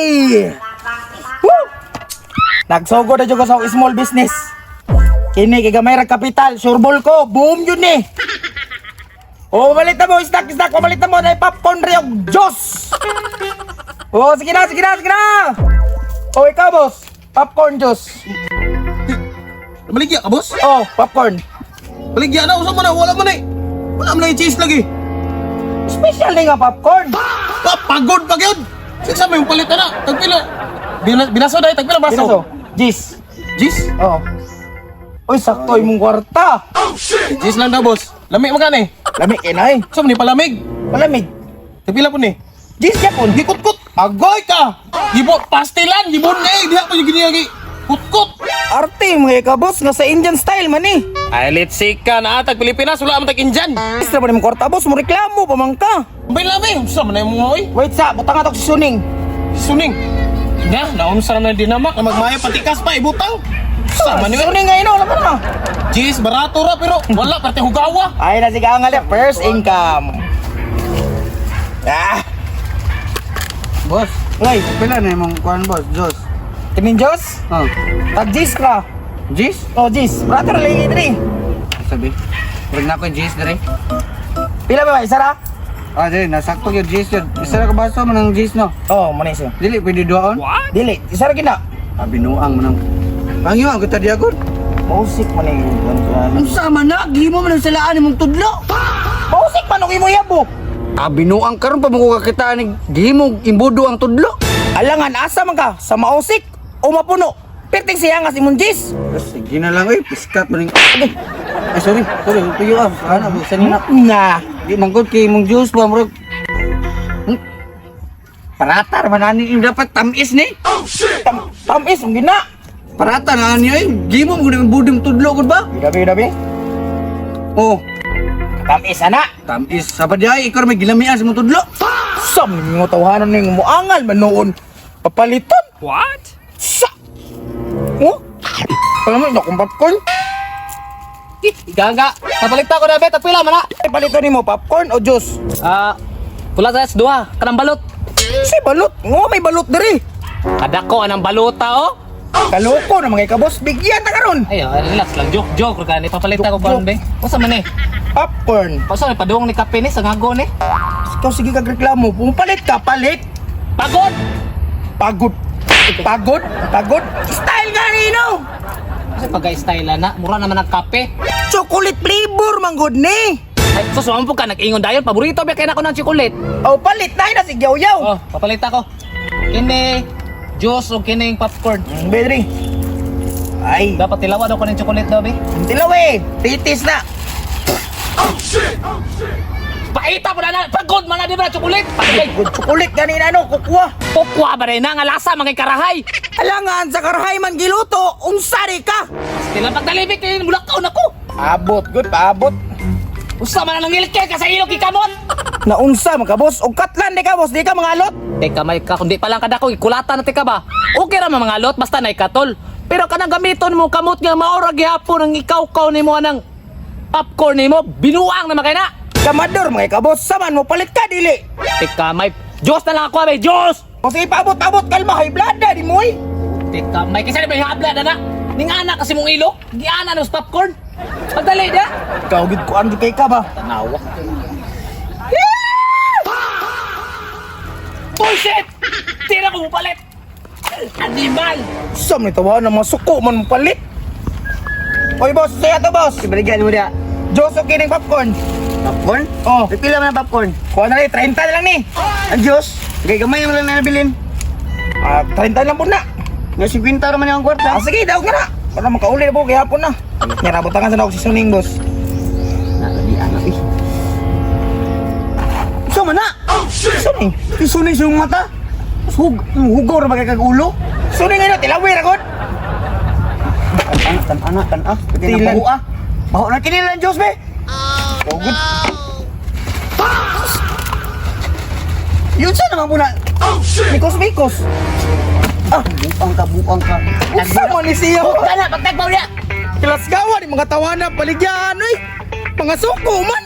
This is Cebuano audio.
Ay! Woo! Nagsugod na jud ko sa akong small business. Kini kay gamay ra kapital, sureball ko, boom yun ni. Oh, palit na mo, snack, snack, pamalit na mo, na popcorn rin og juice. Oh, sige na, sige na, sige na. Oh, ikaw, boss. Popcorn juice. Baligya ka, boss? Oh, popcorn. Baligya na, usa man na, wala man eh. Wala man na yung cheese lagi. Special ni nga popcorn. Pa, pagod pa yun. Sige sa may palit na. Tagpila. Binaso dahil, tagpila baso. Binaso. Juice. Cheese? Oh. Uy, sakto imong kwarta. Cheese lang daw, boss. Lami man eh. Lami kay na eh. Sa man ni palamig. Malamig. Tagpila po ni. Juice yapon. Gikutkot. Agoy ka. Gibo, pastilan. Gibon eh. Diha pa yung giniyagi. Kutkot. Arte mga ka, boss, nga sa Indian style man eh. Ay, let's see ka na tag Pilipinas. Wala man tag Indian. Extra ba nimong kwarta, boss? Mo reklamo pa man ka. Bay lami. Sa man na yung mga oy. Wait sa, butang atok si Suning. Suning. Na, naunsa na dinamak na magmaya patikas pa ibutang. Sa man ni Suning ngayon, wala pa na. Jeez, barato ra pero wala parte hugawa. Ay na sige ang first income. Ah, Boss, ngay, pila na imong kuan, boss, Diyos? Kining Diyos? Oh, Tag Jis ka. Jis? Oh, Jis. Brother, lagi diri. Sabi. Murag na ko yung Jis dere. Pila ba ba? Isa ra? Ah, dere nasakto yung Jis yun. Isa ra ka baso man ang Jis no. Oh, mo na siya. Dili pwede duaon. Dili, isa ra gina. Ah, binuang man ang. Pangyo ang kita diagod. Mausik man yung Unsa man na gihimo man ang salaan imong tudlo. Mausik man og imo yabo. Ah, binuang karon pa mo ko kakita ni gihimo imbudo ang tudlo. Alangan asa man ka sa mausik o mapuno. Perting siya nga si imong Jis. Sige na lang oy, piskat man ning. Ay, sorry, sorry, tuyo ah. Ana buksan ni na. Na. Di manggod kay imong juice ba murag. Parata ra man ani yung dapat tamis ni. Tamis ang gina. Parata na ani ay gimo mo gud budong tudlo gud ba? Gabi gabi. Oh, Tamis ana. tamis sa pa diay ikaw ra may gilamian sa imong tudlo. Sam nga tawhanan ning muangal man noon. Papaliton. What? Sa. Oh? Alam mo, akong popcorn. Igaga, papalit ako na bet, pila man na. Ay, palito nimo popcorn o juice? Ah, pula sa duha, kanang balot. Si balot. Ngo, may balot diri. Kadako anang balota oh. Kaloko na mga kabos. Bigyan ta karon. Ay, oh, relax lang, joke joke ra gani papalit ako Joke, kuan be. Usa man eh? Popcorn. Usa man padung ni kape ni sa ngago ni. Ikaw sige kag reklamo. Pumapalit ka, palit. Pagod. Pagod. Pagod. Pagod. Style ganino. Usa pagka style na, mura naman ang kape. Chocolate flavor manggod ni. Ay, sus po ka nag-ingon dayon, paborito ba kay nako ng chocolate. O palit na na si Yaw. Oh, papalit ako. Kini juice o kining popcorn. Bedri. Ay, Dapat tilawa daw ko ng chocolate daw be. tilaw eh. Titis na. Paita po na na, pagod man na di ba chocolate? Pagod. Good chocolate ganina no, kukwa. Pukwa ba rin na nga lasa mga karahay. Alangan sa karahay man giluto, unsa di ka? Sila pagdalibik kay mulakaw nako. Abot, good, paabot. Usa man ang ngilke ka sa ilog gikamot. Naunsa man ka, boss, og katlan di ka, boss, di ka mga alot. Teka may ka kundi pa lang kada ko ikulata na tika ba. Okay ra man mga lot basta nay katol. Pero kanang gamiton mo kamot nga maora gihapon ang ikaw-kaw nimo anang popcorn nimo binuang na makay na. Kamador mga ka, boss, saman mo palit ka dili. Teka may Diyos na lang ako may Diyos. O sige, paabot, abot, kalma, high blood na, di mo eh. Teka may kinsa ni may habla na na. Ning ana kasi mong ilok, giana no sa popcorn. Pagdali dia. Ikaw, gid ko, ano kay ka ba? Tanawa. Bullshit! Tira ko palit. Animal! Sam ni tawa na mga suko man mo palit. Oy, boss, saya to, boss. Ibaligyan mo dia. Diyos, okay ng popcorn. Popcorn? Oh. Pila man ang popcorn? Kuha na rin, 30 na lang ni. Ang Diyos. Kay gamay mo lang na nabilin. Ah, 30 lang po na. Nga 50 ra man ang kwarta. Ah, sige, daog na na. Para makauli na po, kaya po na. Nirabutangan sa na ako si Suning, boss. Na di anak eh. Unsa man na? Suning. Isuning sa imong mata. Hug hugaw ra ba kay kag ulo? Suning ngayon, tilawir agad. Tan tan ana tan ah. Tilan. Tilan. Baho ah. Baho na kini lang Diyos be. Oh, good. Yun sa naman muna. Mikos, mikos. Ah, buang ka, buang ka. Unsa man ni siya? Kana pagtagbaw niya. Kilasgawan, yung mga tawana, paligyan, oy. Mga suko man.